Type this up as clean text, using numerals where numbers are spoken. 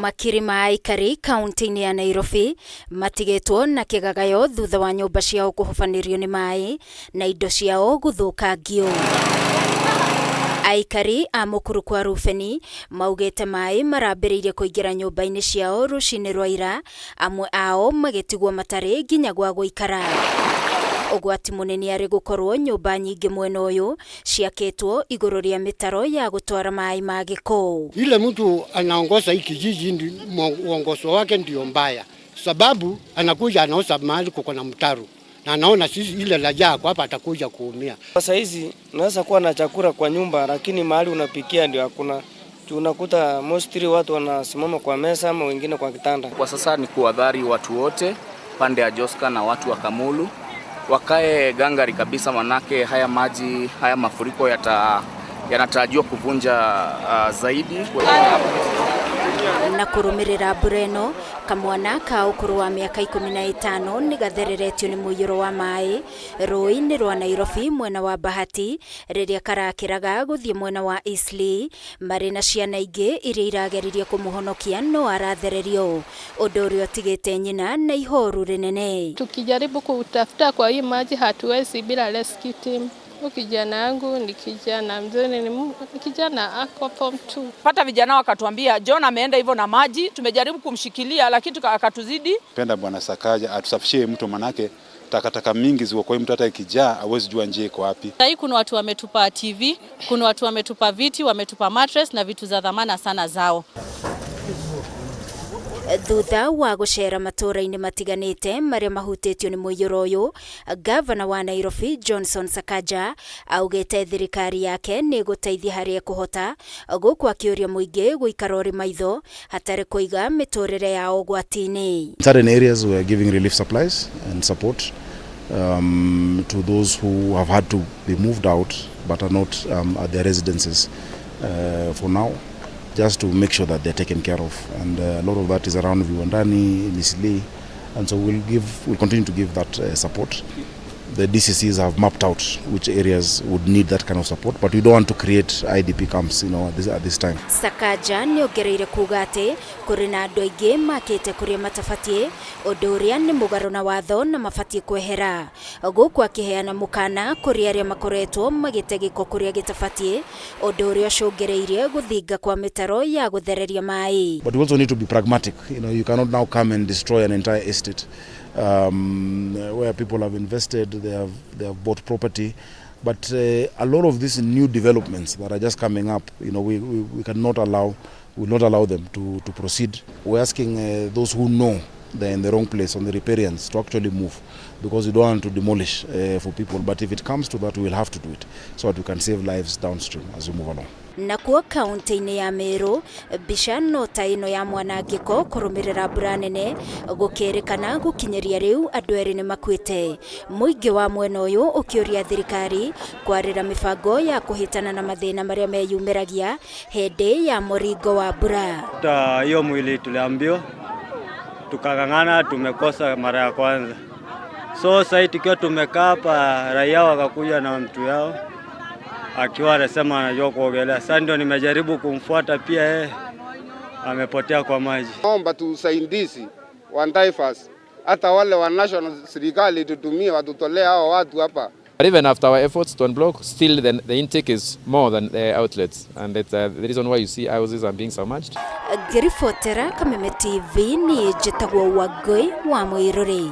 Makiri ma aikari kaunti-inĩ ya Nairobi matigĩtwo na kĩgagayo thutha wa nyũmba ciao kũhobanĩrio nĩ maĩ na indo ciao gũthũkangio. Aikari a mũkuru kwa Rubeni maugĩte maĩ marambĩrĩirie kũingĩra nyũmba-inĩ ciao rũcinĩ rwa ira, amwe ao magĩtigwo matarĩ nginya gwa gũikara. Ũgwati mũnene arĩ gũkorwo nyũmba nyingĩ mwena ũyũ ciakĩtwo igũrũ rĩa mĩtaro ya gũtwara maĩ ma gĩko. Ile mtu anaongoza hii kijiji, uongozo wake ndio mbaya, sababu anakuja anaoza mahali kuko na mtaro na anaona sisi ile raia kwa hapa atakuja kuumia. Sasa hizi unaweza kuwa na chakula kwa nyumba, lakini mahali unapikia ndio hakuna. Unakuta mostly watu wanasimama kwa meza ama wengine kwa kitanda. Kwa sasa ni kuadhari watu wote pande ya Joska na watu wa Kamulu wakae gangari kabisa, manake haya maji haya mafuriko yanatarajiwa kuvunja zaidi. Na kũrũmĩrĩra mbura ĩno, kamwana ka ũkũrũ wa mĩaka 15 nĩ gathereretio nĩ mũiyũro wa maĩ rũĩ-inĩ rwa Nairobi mwena wa Bahati rĩrĩa karakĩraga gũthiĩ mwena wa Eastleigh marĩ na ciana ingĩ iria irageririe kũmũhonokia no arathererio, ũndũ ũrĩa ũtigĩte nyina na ihoru rĩnene. Tukijaribu kutafuta kwa hii maji hatuwezi bila rescue team. Huyu kijana yangu ni kijana mzuri, ni kijana ako form 2. Pata vijana wakatuambia John ameenda hivyo na maji, tumejaribu kumshikilia lakini akatuzidi. Penda Bwana Sakaja atusafishie mto, manake takataka mingi ziko kwa mtu, hata ikijaa hawezi jua njia iko wapi. Sahii kuna watu wametupa TV, kuna watu wametupa viti, wametupa mattress na vitu za dhamana sana zao. Thutha wa gũcera matũũra-inĩ matiganĩte marĩa mahutĩtio nĩ mũiyũro ũyũ, gavana wa Nairobi Johnson Sakaja augĩte thirikari yake nĩ ĩgũteithia harĩa ĩkũhota, gũkũ akĩũria mũingĩ gũikara ũrĩ maitho hatarĩ kũiga mĩtũrĩre yao ũgwati-inĩ. Certain areas we are giving relief supplies and support to those who have had to be moved out but are not at their residences for now, just to make sure that they're taken care of. And a lot of that is around Viwandani, Eastleigh, and so we'll continue to give that support. The DCCs have mapped out which areas would need that kind of support, but we don't want to create IDP camps at this time. Sakaja nĩ ongereire kuga atĩ kũrĩ na andũ aingĩ makĩte kũrĩa matabatiĩ, ũndũ ũrĩa nĩ mũgarũ na watho na mabatiĩ kwehera, gũkũ akĩheana mũkana kũrĩ arĩa makoretwo magĩte gĩko kũrĩa gĩtabatiĩ, ũndũ ũrĩa ũcũngĩrĩirie gũthinga kwa mĩtaro ya gũthereria maĩ. But we also need to be pragmatic. You cannot now come and destroy an entire estate where people have invested, they have bought property. But a lot of these new developments that are just coming up, we cannot allow, will not allow them to proceed. We're asking those who know they're in the wrong place on the riparians to actually move, because we don't want to demolish for people. But if it comes to that, we will have to do it so that we can save lives downstream as we move along. Nakuo kaunti-inĩ ya Meru, mbica no ta ĩno ya mwanangĩko kũrũmĩrĩra mbura nene gũkĩrĩkana gũkinyĩria rĩu andũ erĩ nĩ makuĩte, mũingĩ wa mwena ũyũ ũkĩũria thirikari kwarĩra mĩbango ya kũhĩtana na mathĩna marĩa meyumĩragia hĩndĩ ya mũringo wa mbura. Ta hiyo mwili tuliambiwa, tukang'ang'ana, tumekosa mara ya kwanza. So sasa tukiwa tumekaa hapa, raia wakakuja na mtu yao akiwa anasema anajua kuogelea. Sasa ndio nimejaribu kumfuata pia, yeye amepotea kwa maji. Naomba tusaidizi wa divers, hata wale wa national serikali tutumie watutolee hao watu hapa. But even after our efforts to unblock, still the intake is more than the outlets. And it's the reason why you see houses are being submerged. Ngĩribotera Kameme TV, niĩ njĩtagwo Wangũi wa Mũirũrĩ.